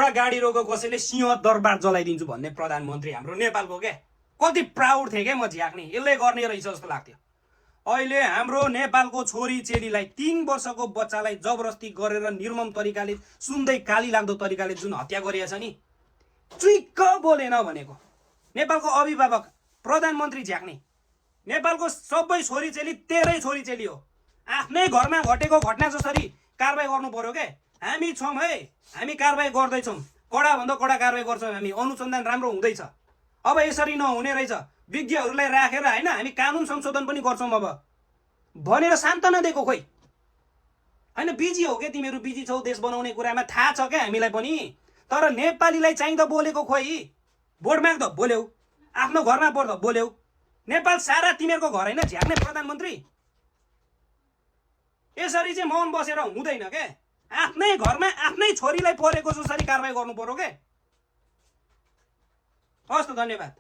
एउटा गाडी रोको कसैले सिंह दरबार जलाइदिन्छु भन्ने प्रधानमन्त्री हाम्रो नेपालको के कति प्राउड थिए के म झ्याक्ने यसले गर्ने रहेछ जस्तो लाग्थ्यो। अहिले हाम्रो नेपालको छोरी चेलीलाई 3 वर्षको बच्चालाई जबरजस्ती गरेर निर्मम तरिकाले सुन्दै काली लाग्दो तरिकाले जुन हत्या गरिएछ नि, चुइक्क बोलेन भनेको नेपालको अभिभावक प्रधानमन्त्री झ्याक्ने। नेपालको सबै छोरी चेली तेरै छोरी चेली हो। आफ्नै घरमा घटेको घटना जसरी कारबाही गर्नु पर्यो के। हामी छौँ है, हामी कारबाही गर्दैछौँ, कडाभन्दा कडा कारबाही गर्छौँ हामी। अनुसन्धान राम्रो हुँदैछ। अब यसरी नहुने रहेछ, विज्ञहरूलाई राखेर हैन हामी कानुन संशोधन पनि गर्छौँ अब भनेर सान्त्वना दिएको। खोइ हैन, बिजी हो के तिमीहरू, बिजी छौ देश बनाउने कुरामा, थाहा छ क्या हामीलाई पनि। तर नेपालीलाई चाहिँ त बोलेको खोइ। भोट माग्दा बोल्यौ, आफ्नो घरमा पर्दा बोल्यौ। नेपाल सारा तिमीहरूको घर हैन झ्याक्ने प्रधानमन्त्री। यसरी चाहिँ मौन बसेर हुँदैन के। आफ्नै घरमा आफ्नै छोरीलाई परेको जसरी कारबाही गर्नु पर्यो के। हस् त, धन्यवाद।